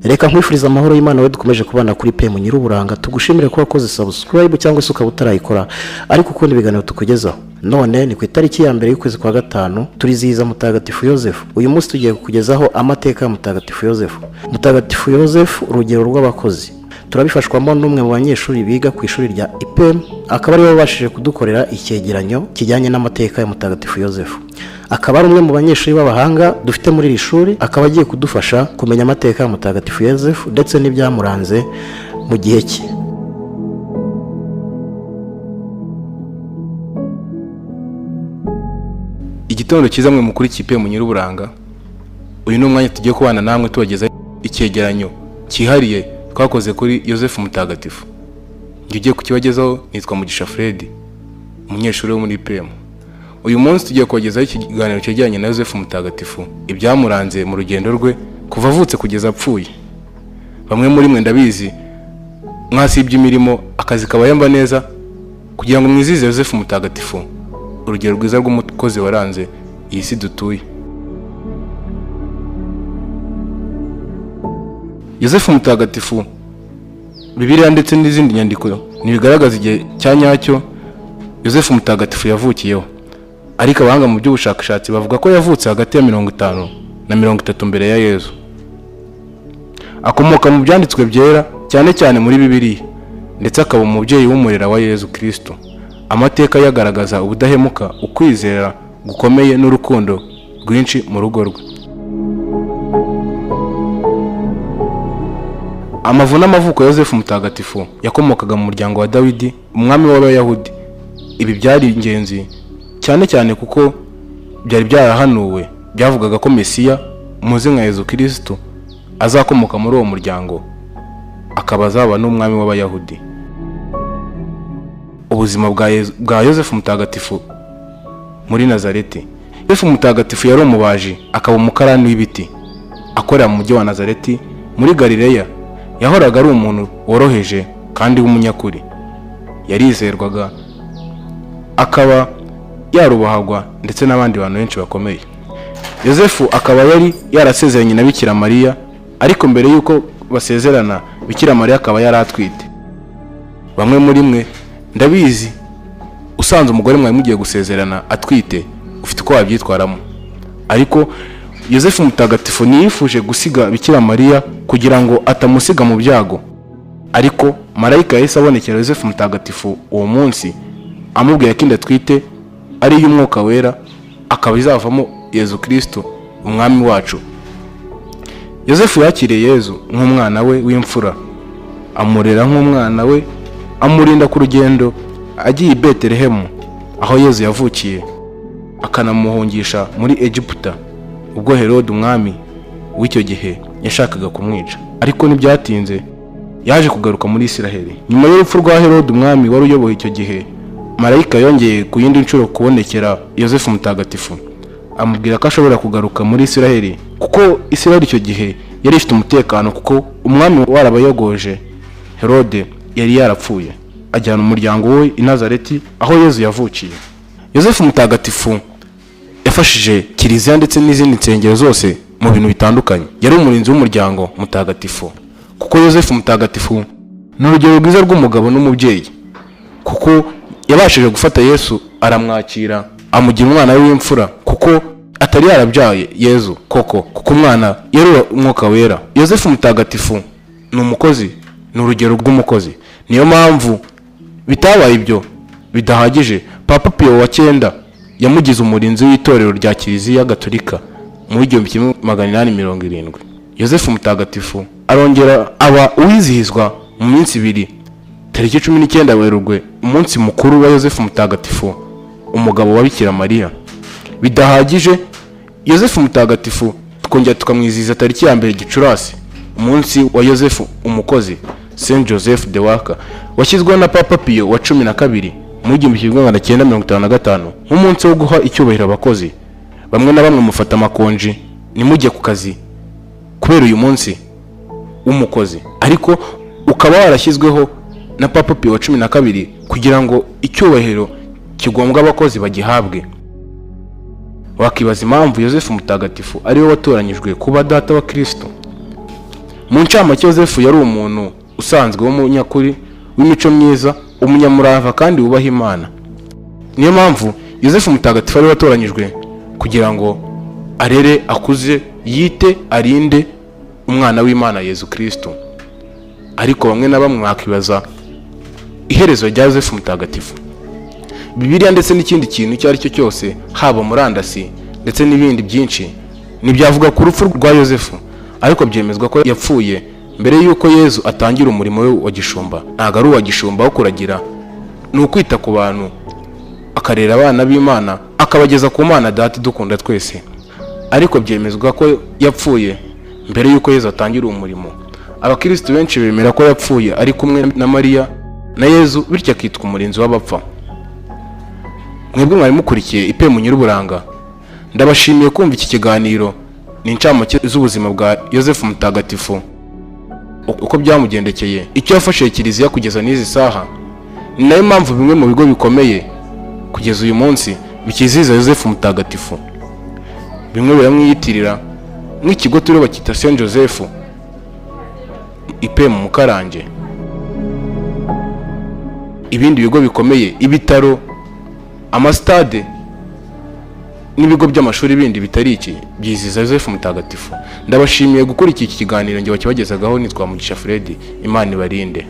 Reka nkwifuriza amahoro y'Imana we dukomeje kubana kuri PM Nyir'uburanga. Tugushimire ko wakoze subscribe cyangwa se ukaba utarayikora ariko ukunda ibiganiro tukugezaho. None ni ku itariki ya 1 y'ukwezi kwa 5, turizihiza Mutagatifu Yosefu. Uyu munsi tugiye kukugezaho amateka ya Mutagatifu Yosefu. Mutagatifu Yosefu, urugero rw'abakozi. Turabifashwamo n'umwe mu banyeshuri biga ku ishuri rya IPM, akaba ariwe wabashije kudukorera icyegeranyo kijyanye n'amateka ya Mutagatifu Yosefu. Akaba ari umwe mu banyeshuri b'abahanga dufite muri iri shuri, akaba agiye kudufasha kumenya amateka ya Mutagatifu Yosefu ndetse n'ibyamuranze mu gihe cye. Igitondo cyiza mwe mukuri ikipe mu Nyir'uburanga. Uyu ni umwanya tugiye kubana namwe tubagezaho icyegeranyo cyihariye twakoze kuri Yosefu Mutagatifu. Njye ugiye kukibagezaho nitwa Mugisha Fred, umunyeshuri wo muri PM. Uyu munsi tugiye kubagezaho ikiganiro cyegeranye na Yosefu Mutagatifu, ibyamuranze mu rugendo rwe kuva avutse kugeza apfuye. Bamwe muri mwe ndabizi mwasibye imirimo, akazi kabayamba neza kugira ngo mwizihize Yosefu Mutagatifu, urugero rwiza rw'umukozi waranze iyi si dutuye. Yosefu Mutagatifu, Bibiliya ndetse n'izindi nyandiko ntibigaragaza igihe cya nyacyo Yosefu Mutagatifu yavukiyeho, ariko abahanga mu by'ubushakashatsi bavuga ko yavutse hagati ya 50 na 30 mbere ya Yezu. Akomoka mu byanditswe byera, cyane cyane muri Bibiliya, ndetse akaba umubyeyi w'umurera wa Yezu Kristo. Amateka ye agaragaza ubudahemuka, ukwizera gukomeye n'urukundo rwinshi mu rugo rwe. Amavu n'amavuko ya Yosefu Mutagatifu: yakomokaga mu muryango wa Dawidi, umwami w'Abayahudi. Ibi byari ingenzi cyane cyane kuko byari byarahanuwe, byavugaga ko Mesiya muzi nka Yezu Kristo azakomoka muri uwo muryango, akaba azaba n'umwami w'Abayahudi. Ubuzima bwa Yosefu Mutagatifu muri Nazareti. Yosefu Mutagatifu yari umubaji, akaba umukarani w'ibiti, akorera mu mujyi wa Nazareti muri Galileya. Yahoraga ari umuntu woroheje kandi w'umunyakuri, yarizerwaga, akaba yarubahagwa ndetse n'abandi bantu benshi bakomeye. Yosefu akaba yari yarasezeranye na Bikira Mariya, ariko mbere y'uko basezerana Bikira Mariya akaba yari atwite. Bamwe muri mwe ndabizi, usanze umugore mwari mugiye gusezerana atwite, ufite uko wabyitwaramo. Ariko Yosefu Mutagatifu ntiyifuje gusiga Bikira Mariya kugira ngo atamusiga mu byago. Ariko marayika yahise abonekera Yosefu Mutagatifu uwo munsi, amubwira ko inda atwite ari iy'Umwuka Wera, akaba izavamo Yezu Kristo umwami wacu. Yosefu yakiriye Yezu nk'umwana we w'imfura, amurera nk'umwana we, amurinda ku rugendo agiye i Betelehemu aho Yezu yavukiye, akanamuhungisha muri Egiputa ubwo Herode umwami w'icyo gihe yashakaga kumwica. Ariko ntibyatinze, yaje kugaruka muri Isiraheli. Nyuma y'urupfu rwa Herode umwami wari uyoboye icyo gihe, marayika yongeye ku yindi nshuro kubonekera Yosefu Mutagatifu, amubwira ko ashobora kugaruka muri Isiraheli, kuko Isiraheli icyo gihe yari ifite umutekano, kuko umwami warabayogoje Herode yari yarapfuye. Ajyana umuryango we i Nazareti aho Yezu yavukiye. Yosefu Mutagatifu yafashije kiliziya ndetse n'izindi nsengero zose mu bintu bitandukanye. Yari umurinzi w'umuryango mutagatifu, kuko Yosefu Mutagatifu ni urugero rwiza rw'umugabo n'umubyeyi, kuko yabashije gufata Yesu aramwakira, amugira umwana we w'imfura, kuko atari yarabyaye Yezu koko, kuko umwana yari Umwuka Wera. Yosefu Mutagatifu ni umukozi, ni urugero rw'umukozi. Niyo mpamvu bitabaye ibyo bidahagije, Papa Piyo wa 9 yamugize umurinzi w'itorero rya Kiliziya Gatolika mu 1870. Yosefu Mutagatifu arongera aba uwizihizwa mu minsi ibiri, tariki 19 Werurwe, umunsi mukuru wa Yosefu Mutagatifu, umugabo wa Bikira Mariya. Bidahagije, Yosefu Mutagatifu tukongera tukamwizihiza tariki ya 1 Gicurasi, umunsi wa Yosefu umukozi, Saint Joseph the Worker, washyizweho na Papa Piyo wa 12 mu 1955 nk'umunsi wo guha icyubahiro abakozi. Bamwe na bamwe mufata amakonji ntimujye ku kazi kubera uyu munsi w'umukozi, ariko ukaba warashyizweho na Papa Piyo wa 12 kugira ngo icyubahiro kigombwa abakozi bagihabwe. Wakibaza impamvu Yosefu Mutagatifu ariwe watoranyijwe kuba data wa Kristo. Mu ncamake, Yosefu yari umuntu usanzwe w'umunyakuri, w'imico myiza, umunyamurava kandi wubaha Imana. Niyo mpamvu Yosefu Mutagatifu ari watoranyijwe kugira ngo arere, akuze, yite, arinde umwana w'Imana Yezu Kristo. Ariko bamwe na bamwe bakibaza iherezo rya Yosefu Mutagatifu. Bibiliya ndetse n'ikindi kintu icyo ari cyo cyose, haba murandasi ndetse n'ibindi byinshi, ntibyavuga ku rupfu rwa Yosefu, ariko byemezwa ko yapfuye mbere y'uko Yezu atangira umurimo we wa gishumba. Ntabwo ari uwa gishumba wo kuragira, ni ukwita ku bantu, akarera abana b'Imana, akabageza ku Mana Data idukunda twese. Ariko byemezwa ko yapfuye mbere y'uko Yezu atangira uwo murimo. Abakirisitu benshi bemera ko yapfuye ari kumwe na Mariya na Yezu, bityo akitwa umurinzi w'abapfa. Mwebwe mwari mukurikiye Ipemu Nyir'uburanga, ndabashimiye kumva iki kiganiro. Ni incamake z'ubuzima bwa Yosefu Mutagatifu, uko byamugendekeye, icyo yafashije Kiliziya kugeza n'izi saha. Ni nayo mpamvu bimwe mu bigo bikomeye kugeza uyu munsi bikizihiza Yosefu Mutagatifu, bimwe biramwiyitirira, nk'ikigo turiho bakita Saint Joseph Ipemu Mukarange. Ibindi bigo bikomeye, ibitaro, amasitade n'ibigo by'amashuri bindi bitari iki, byizihiza Yosefu Mutagatifu. Ndabashimiye gukurikira iki kiganiro. Njye wakibagezagaho nitwa Mugisha Fred. Imana ibarinde.